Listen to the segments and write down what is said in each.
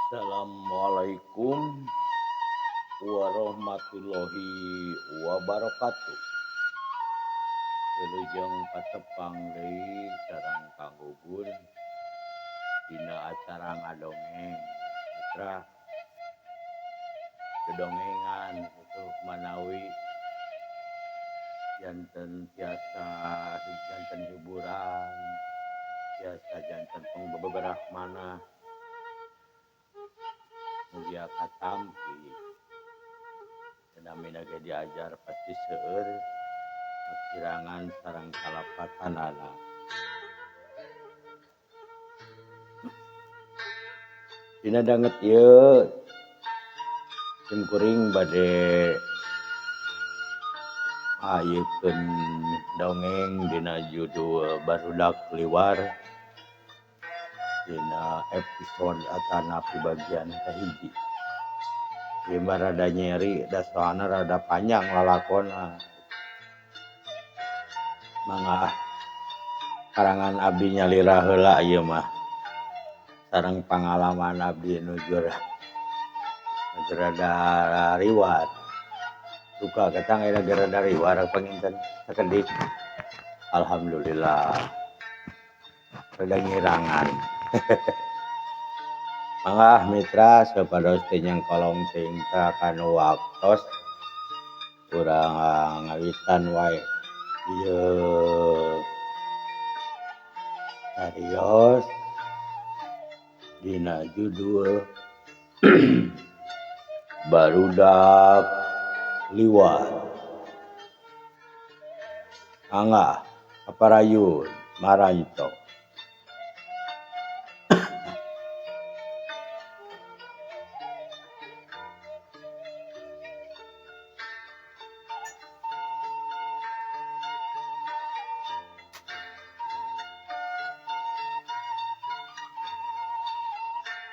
Assalamualaikum warahmatullahi wabarakatuh. Wilujeng patepang deui sareng Kang Gugun dina acara ngadongeng mitra dodongengan kitu manawi janten tiasa janten hiburan tiasa janten pangbeberah manah mugia katampi namina ge diajar pasti seueur kakirangan sareng kalapatanana. Dina danget ieu sim kuring bade ngayekeun dongeng dina judul Barudak Liwar dina episode atanapi bagian kahiji. Ieu mah rada nyeri da soalna rada panjang lalakonna. Mangga karangan abdi nyalira heula ieu mah. Sareng pangalaman abdi nuju rada riwat. Duka ketang ayeuna ge rada riwar panginten sakedik. Alhamdulillah. Rada ngirangan. Mangga mitra sapados teh nyangkolong teuing ka kanu waktos urang ngawitan wae ieu cariyos dina judul Barudak Liwar. Mangga kaparayun maranto.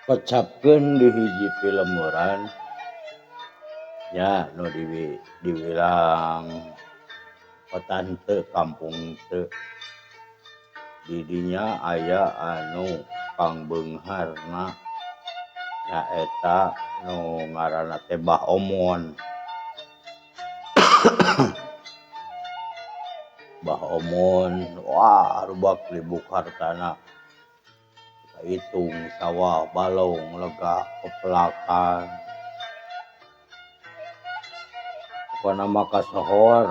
Kocapkeun di hiji pilemuran nya nu diwilang kota henteu kampung henteu di dinya aya anu pangbeungharna nyaeta nu ngaranna teh Bah Omon. Bah Omon wah rubak libuk hartana hitung sawah balong lega pepelakan pokona mah kasohor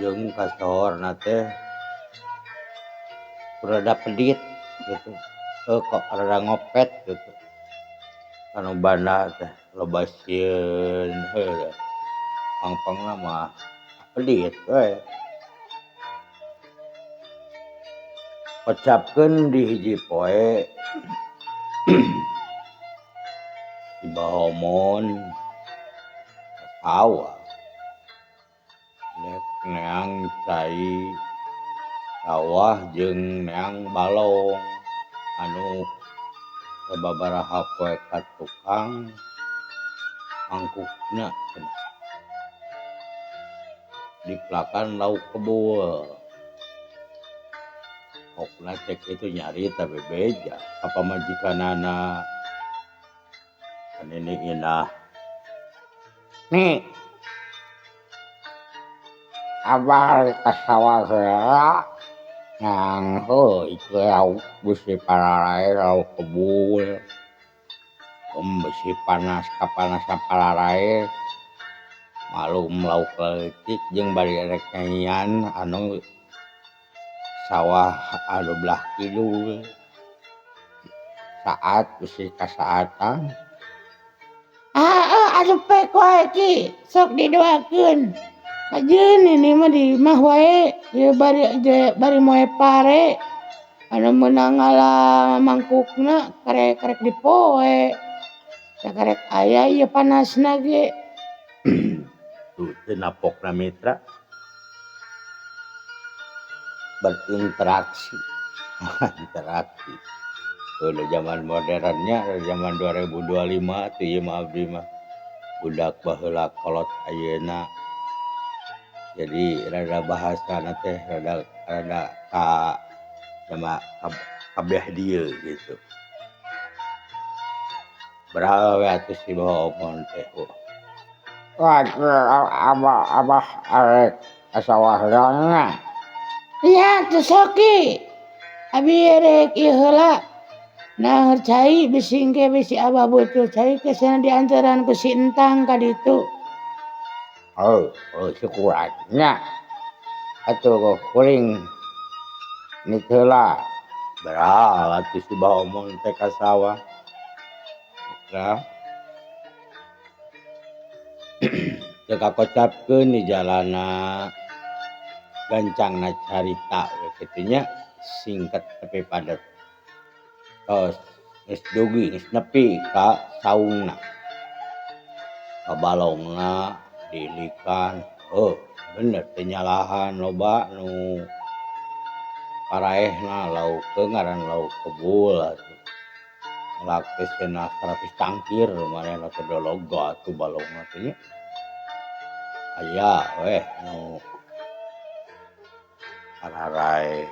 jeung kasohorna teh rada pedit gitu kok rada ngopet gitu anu banda teh loba sieun heuh pangpangna mah pedit we. Kocapkeun di hiji poe di Bah Omon sawah rek neang cai sawah jeung neang balong anu sababaraha poe ka tukang mangkukna cenah dipelakan lauk kebul. Pokna cek itu nyarita bebeja ka pamajikanana Nini Inah. Nih abah rek ka sawah heula nang heuh ieu lauk beusi pararae lauk kebul. Beusi panas kapanasan pararae malum lauk leutik jeung bari rek nyanyian anu sawah anu belah kidul saat bisi kasaatan. Asup pek wae ki sok didoakeun kajeun ini mah di imah wae ieu bari moe pare anu meunang ngala mangkukna karek dipoe da karek aya ieu panasna ge. Tuh teu napokna mitra berinteraksi interaksi udah zaman modernnya zaman 2025 tuh ieu mah abdi mah budak baheula kolot ayeuna jadi rada bahasana teh rada ka Sama kabeh dieu gitu. Baraha we atuh si Bah Omon teh. Waduh, abah abah arek ka sawah heula. Iya tuh soki. Abi rek ieu heula. Nah cai bisi engke bisi abah butuh cai ke sana diantaran ku si Entang ka ditu. Oh, oh syukur nya. Atuh kuring nit heula. Baraha atuh si Bah Omon teh ka sawah. Nah. Teu kakocapkeun di jalana gancangna carita we kitu nya singkat tapi padat. Tos geus dugi geus nepi ka saungna. Ka balongna diilikan, heuh bener teu nyalahan loba nu paraehna lauk teu ngaran lauk kebul atuh. Melak teh cenah 100 cangkir manehna teh dologa atuh balongna teh nya. Aya weh nu ararae.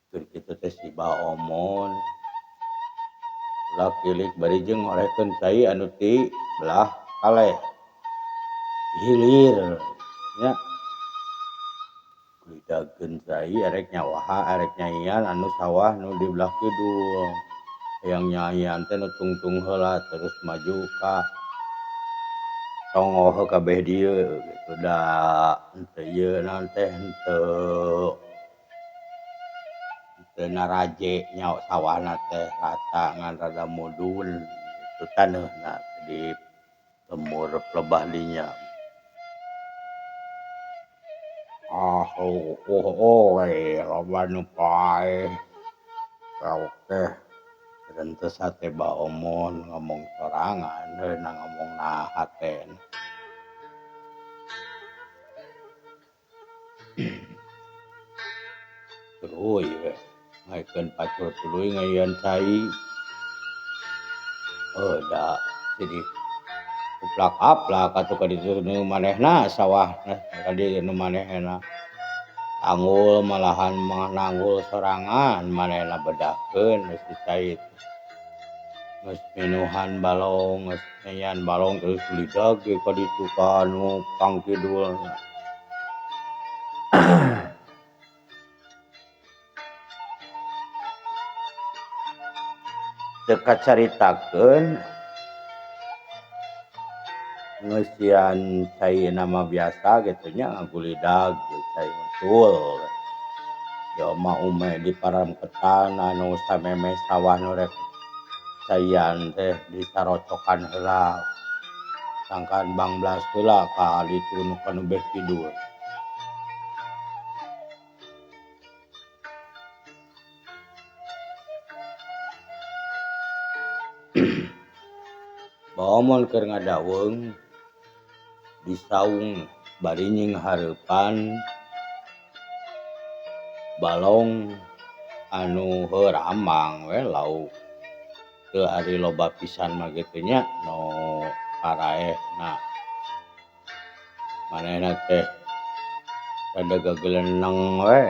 Keur kitu teh si Bah Omon ulah kilik bari jeung ngorehkeun cai anu ti belah kaleh hilir nya. Gulidageun cai arek nyawaha arek nyaian anu sawah nu di belah kidul. Hayang nyaian teh nu tungtung heula terus maju ka tongoh kabeh dieu gitu da henteu ieu naon teh henteu naraje nya sawahna teh rata ngan rada mudun gitu taneuhna di lembur lebah dinya. Ah, oh, oh, loba nu paeh. Lauk teh Rentes hate Bah Omon ngomong sorangan heuna ngomong na haten. Tuluy we ngaikeun pacul tuluy ngaian cai. Heuh da jadi uplak-aplak atuh ka ditu nu manehna sawah ka dieu nu manehna. Tanggul malahan mah nanggul sorangan manehna bedahkeun geus cai. Geus minuhan balong, geus ngaian balong terus gulidag ge ka ditu ka anu pangkidulna. Teu kacaritakeun ngeusian cai nama biasa gitu nya ngagulidag cai betul. Ya mah ume di parampetan anu samemeh sawah nu rek caian teh disarocokan heula. Sangkan bangblas heula ka ditu nu ka nu beh kidul. Bah Omon keur ngadaweung di saung bari nyinghareupan balong anu heuh ramang we lauk. Teu ari loba pisan mah kitu nya nu paraehna. Manehna teh rada gageleneng we.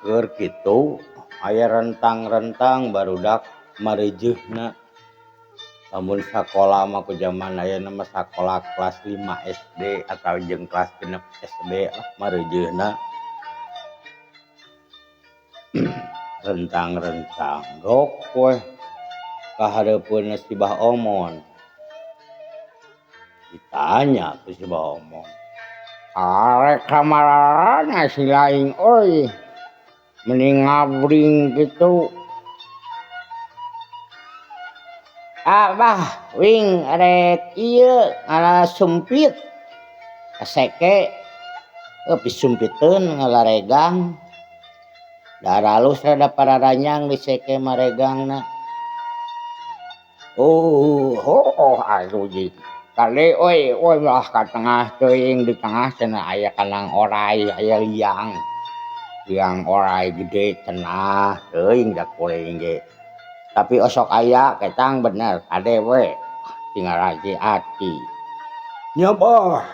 Keur kitu aya rentang-rentang barudak mareujeuhna. Lamun sakola mah ku jaman ayeuna mah sakola kelas 5 SD atau jeung kelas 6 SD lah mareujeuhna. Rentang-rentang gok weh ka hareupeunna si Bah Omon. Ditanya ku si Bah Omon. Arek kamarana si laing euy. Mending ngabring kitu. Abah wing rek ieu ngala sumpit kaseke pisumpiteun ngalaregang. Da aralus rada pararanyang di seke maregangna. Oh, oh, aduh ji. Kali euy, euy lah ka tengah teuing di tengah cenah aya kanang orai, aya liang. Liang orai gede cenah teuing da kuring ge. Tapi osok aya ketang bener kade we tinggal raji ati. Nya bah,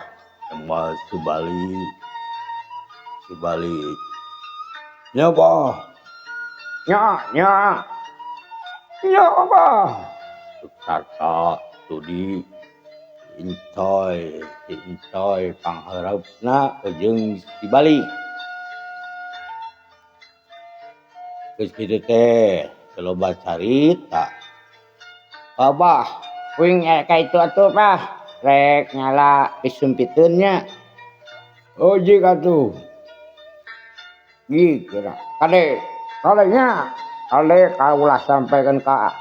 tembal Subali. Subali. Nya bah. Nya nya. Nya bah. Sarta Sudi Incoy, si Incoy panghareupna jeung si Bali. Geus kitu teh loba carita. Abah, kuing ka itu atuh bah. Rek ngala pisumpiteun nya. Oh jik atuh. Jik geura. Kade, kade nya. Kade kaulah sampaikan ka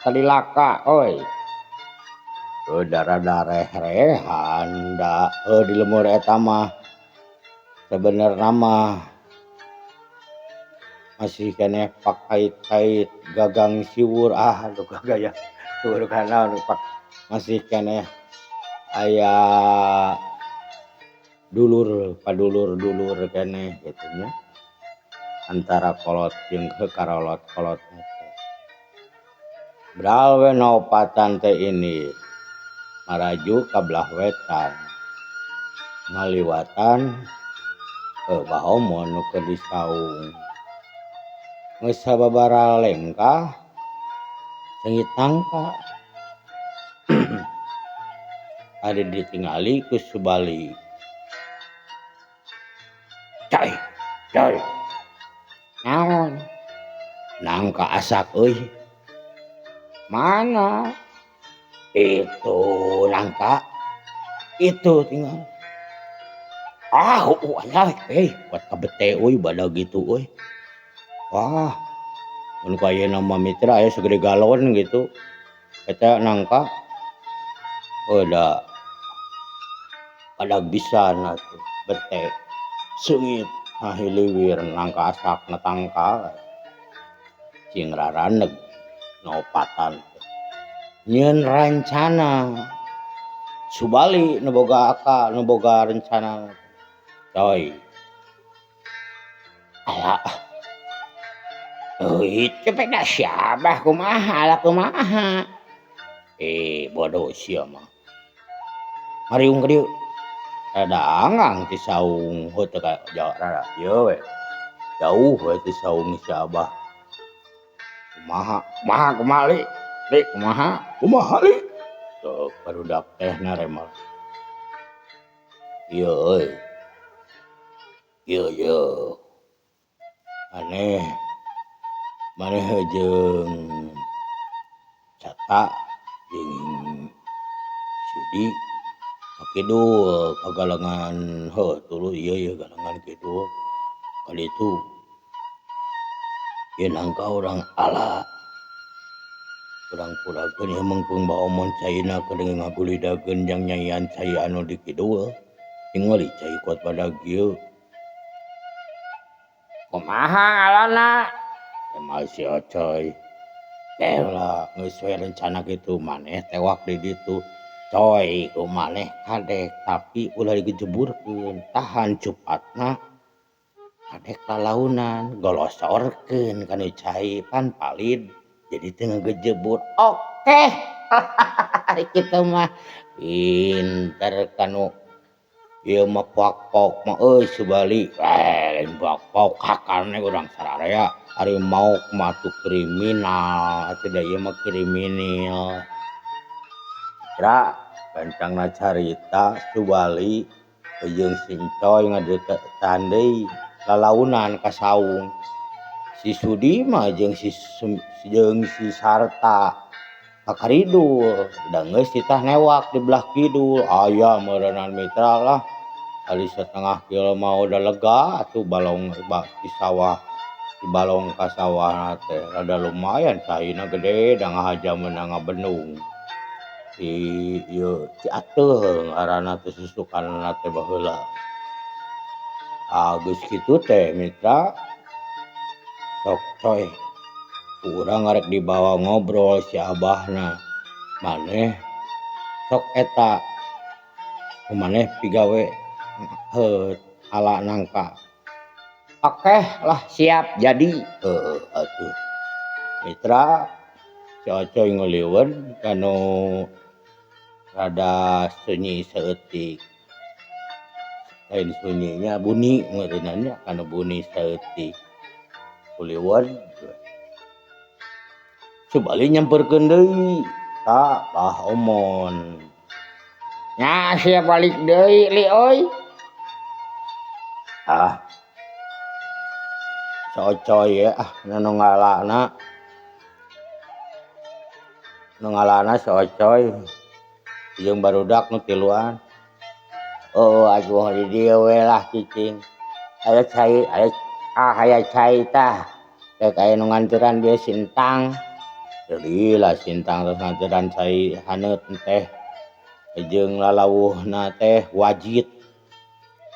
salilaka euy. Darah reh-rehan da di lemur eta mah sebenarna mah masih keneh pakait-kait gagang siwur ah aduh gaya siwur kana masih keneh aya dulur padulur-dulur keneh kitu nya antara kolot jeung karolot-kolot teh. Bral we naopatan teh ini maraju ka belah wetan ngaliwatan Bah Omon nu keur di saung geus sababaraha lengkah seungit nangka ari ditingali ku Subali. Coy, coy. Naon? Nangka asak euy. Mana? Itu nangka. Itu tinggal. Ah, aya buat kabete euy badag gitu euy. Wah, mun ku ayeuna mah mitra aya sagede galon gitu. Eta nangka heuh da badag pisan atuh bete seungit ngahiliwir nangka asakna tangkal cing raraneg naopatan teh. Nyieun rancana Subali nu boga akal nu boga rencana coy. Ala euy teh da sia bah kumaha ala kumaha. Bodoh sia mah. Mariung ka dieu. Rada anggang ti saung heuh teu ka rada ieu we. Jauh we ti saung si Abah. Kumaha? Kumaha kumaha li? Li kumaha? Kumaha li? Sok barudak teh narema. Ieu euy. Ieu ieu. Maneh maneh jeung Cata jeung Sudi ka kidul ka galengan heuh tuluy ieu ieu galengan kidul ka ditu. Ieu nangka urang ala. Urang purakeun ieu meungpeung Bah Omon caina keur ngagulidageun jang nyaian cai anu di kidul. Tingali cai kuat badag ieu. Kumaha ngalana? Emal si Ocoy. Teh lah geus we rencana kitu maneh tewak di ditu. Coy ku maneh kadek tapi ulah digejeburkeun tahan cupatna kadek lalaunan golosorkeun kana cai pan palid jadi teu ngagejebur. Oke. Kitu mah pinter kanu ieu mah poak-poak mah euy Subali. Lain poak-poak hakan we urang sararea ari maok mah atuh kriminal atuh da ieu mah kriminil. Tra gancangna carita Subali jeung si Encoy ngadeukeutan deui lalaunan ka saung. Si Sudi mah jeung si Sarta ka karidul da geus titah newak di belah kidul aya meureunan mitra lah ari satengah kilo mah udah lega atuh balong di sawah di balong ka sawahna teh rada lumayan caina gede da ngahaja meunang ngabendung. Di ieu Ciateul ngaranna teh susukanna teh baheula. Ah geus kitu teh mitra sok coy urang arek dibawa ngobrol si abahna maneh sok eta maneh pigawe heuh ala nangka. Oke lah siap jadi. Heuh atuh mitra si Ocoy ngeuliweun kanu Rada sunyi saeutik. Lain sunyi nya buni meureunna nya kana buni saeutik. Kuliwod we. Subali nyamperkeun deui ka Bah Omon. Nya sia balik deui li euy. Ah. Socoy ah nu ngalana. Nu ngalana si Ocoy jeung barudak nu tiluan. Oh atuh di dieu we lah cicing. Aya cai, aya ah aya cai tah. Rek aya nu nganteran bieu Sintang. Lila Sintang terus nganteran cai haneut teh. Jeung lalawuhna teh wajit.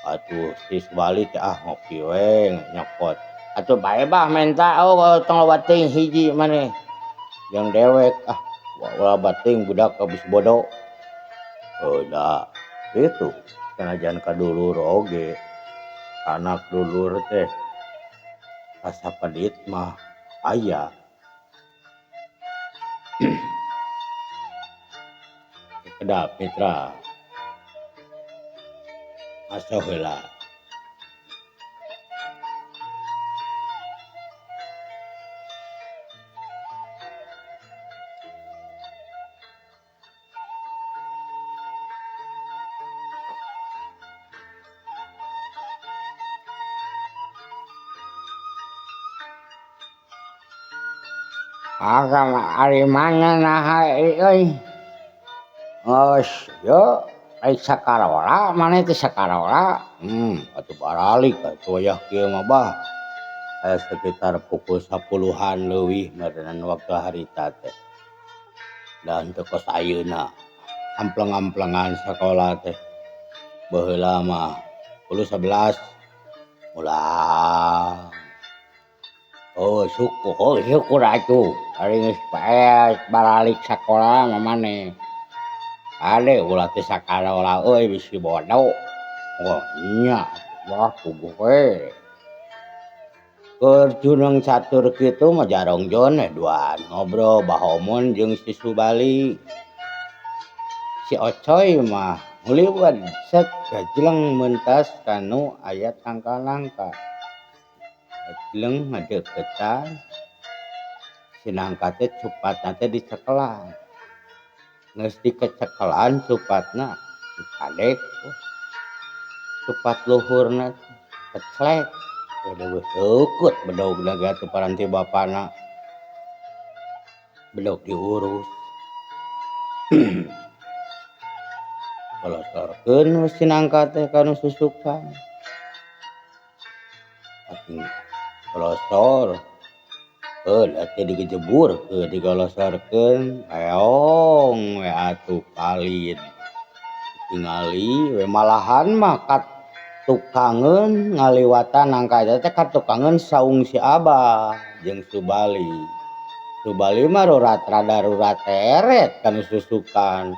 Atuh si Subali teh ah ngopi we nyokot. Atuh bae bah menta oh tong loba teuing hiji maneh. Jeung dewek ah ulah bating budak geus bodo. Oh da kitu sanajan ka dulur oge. Anak dulur teh asa pedit mah aya. Kedap mitra. Asa heula. Agama ari mana naha euy. Geus yo ai sakarola maneh teh sakarola. Atuh baralik atuh wayah kieu mah bah. Aya sekitar pukul 10-an leuwih meureunnan waktu harita teh. Dan teu kos ayeuna ampleng-amplengan sakola teh. Baheula mah pukul 11 pulang. Oh syukur, oh syukur atuh ari geus paeh baralik sakola mah maneh. Ade ulah teh sakarola euy bisi bodo. Oh nya wah puguh we. Keur juneng catur kitu mah jarong jon duaan ngobrol Bah Omon jeung si Subali. Si Ocoy mah nguliwet set gajleng mentas kanu aya tangkal nangka. Gajleng ngadeukeutan si nangka teh cupatna teh dicekelan. Geus dikecekelan cupatna dikadek cupat luhurna keclek. Udah seukeut bedogna ge atuh paranti bapana. Bedog diurus. Kolosorkeun we si nangka teh kanu susukan. Kolosor. Heuh teh digejeburkeun digolosorkeun reong we atuh palid. Tingali we malahan mah katukangeun ngaliwatan nangka eta teh katukangeun saung si Abah jeung Subali. Subali mah rurat rada rurat teret kanu susukan.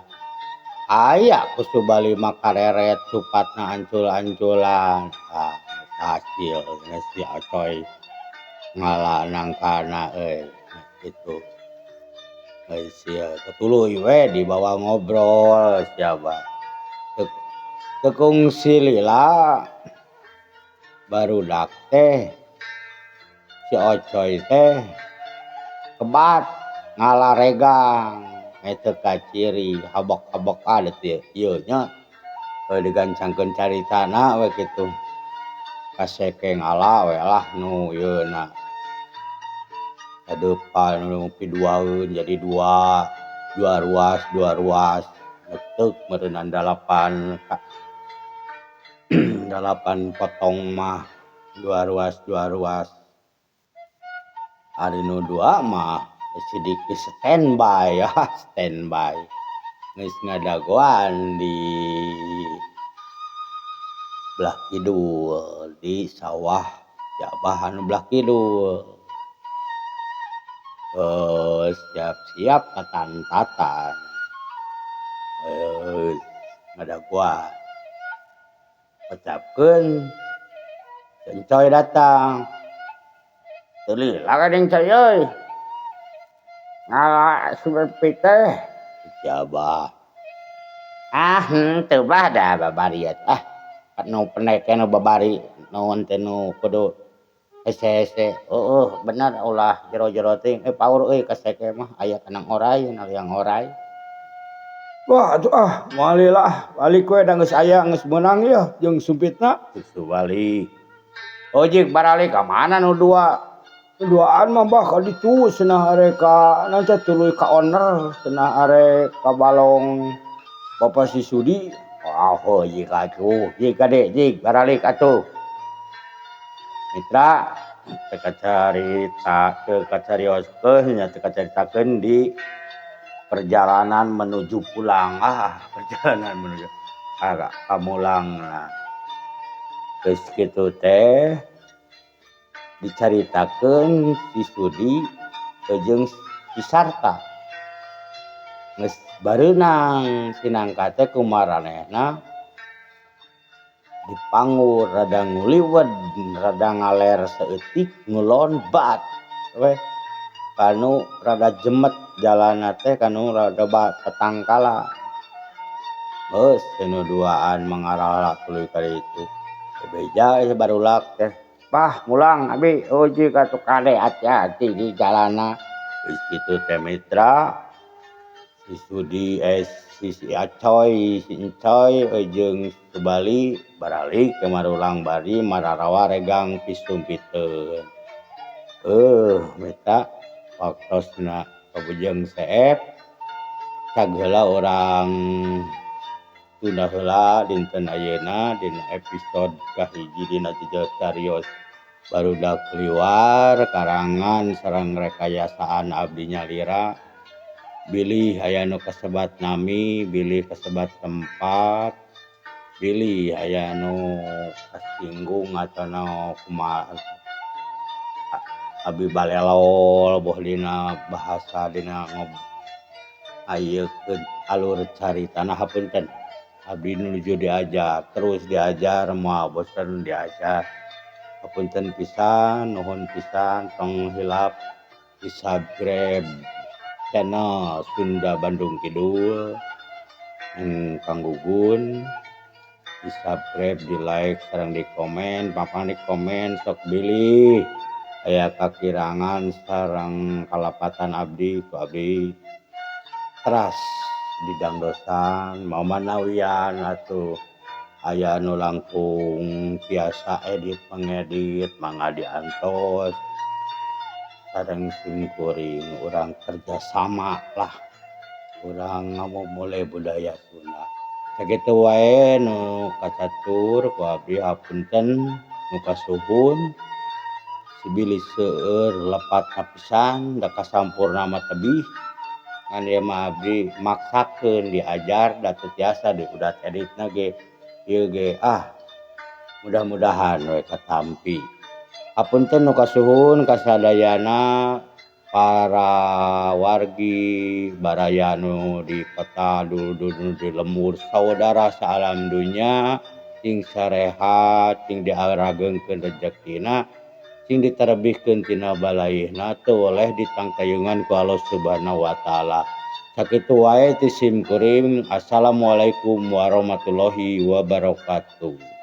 Aya ku Subali mah kareret cupatna ancul-anculan. Ah hasil si Ocoy ngala nangkana euy kitu. Euy sia katuluy we dibawa ngobrol si Abah. Teu kungsi lila barudak teh si Ocoy teh kebat ngala regang teu kaciri habok-habok ada teh ieu nya digancangkeun caritana we kitu. Kaseke ngala we lah nu ieuna. Kadepan nu piduaeun jadi dua ruas neuteup meureunnan 8 potong mah dua ruas. Ari nu dua mah sidik standby ya, standby. Geus ngadagoan di belah kidul di sawah si Abah anu belah kidul. Siap-siap tatan-tatan. Ngadagoan. Ucapkeun Encoy datang. Teu lila ka deung coy euy. Ngala seperti teh si Abah. Ah henteu bah da babari ah nu pendek nu babari naon teh nu kudu hese-hese heueuh bener ulah jero-jero teuing paur euy ka seke mah aya kanang oray liang oray. Wah atuh ah moal lila ah balik we da geus aya geus meunang yeuh jeung sumpitna. Cek Subali. Ojek baralik ka mana nu dua? Nu duaan mah bah ka ditu cenah arek ka naon teh tuluy ka owner cenah arek ka balong Bapa si Sudi. Oh heuh jig atuh jig kade jig baralik atuh. Mitra teu kacarita teu kacarioskeun nya teu kacaritakeun di perjalanan menuju pulang ah perjalanan menuju ka mulangna. Geus kitu teh dicaritakeun si Sudi jeung si Sarta. Geus bareunang si nangka teh ku maranehna dipanggur rada nguliwet rada ngaler saeutik ngulon bat weh kanu rada jemet jalanna teh kanu rada tatangkala. Geus nu duaan mangaralak tuluy ka ditu. Beja barulak teh bah mulang abi uji atuh kade hati-hati di jalanna. Geus kitu teh mitra si Sudi si Acoy si Encoy jeung Subali baralik ke marulang bari mararawa regang pisumpiteun. Mitra waktosna kabujeng seep cag heula urang tunda heula dinten ayeuna dina episode kahiji dina Jejel Carios barudak liwar karangan sareng rekayasaan abdi nyalira bilih aya nu kasebat nami bilih kasebat tempat bilih aya nu kasinggung atau kumaha abi balelol boh dina bahasa dina ayekeun alur caritana hapunten abdi nuju diajar terus diajar moal bosen diajar hapunten pisan nuhun pisan tong hilap di subscribe channel Sunda Bandung Kidul Kang Gugun di subscribe di like sareng di komen pangpang di komen sok bilih aya kakirangan sareng kalepatan abdi ku abdi teras didangdosan mamanawian atuh aya nu langkung tiasa edit mengedit mangga diantos sareng simkuring urang kerjasama lah urang ngamumule budaya Sunda. Sakitu wae nu kacatur ku abdi hapunten nu kasuhun sibilih seueur lepatna pisan da kasampurna mah tebih ngan ieu mah abdi maksakeun diajar da teu tiasa diudat editna ge ieu ge ah mudah-mudahan we katampi. Hapunten nu kasuhun kasadayana para wargi baraya nu di kota dulur nu di lembur saudara saalam dunya sing sarehat sing diarageungkeun rejekina sing diterebihkeun tina balaihna teu weleh ditangtayungan ku Allah Subhanahu wa taala. Sakitu wae ti sim kuring. Assalamualaikum warahmatullahi wabarakatuh.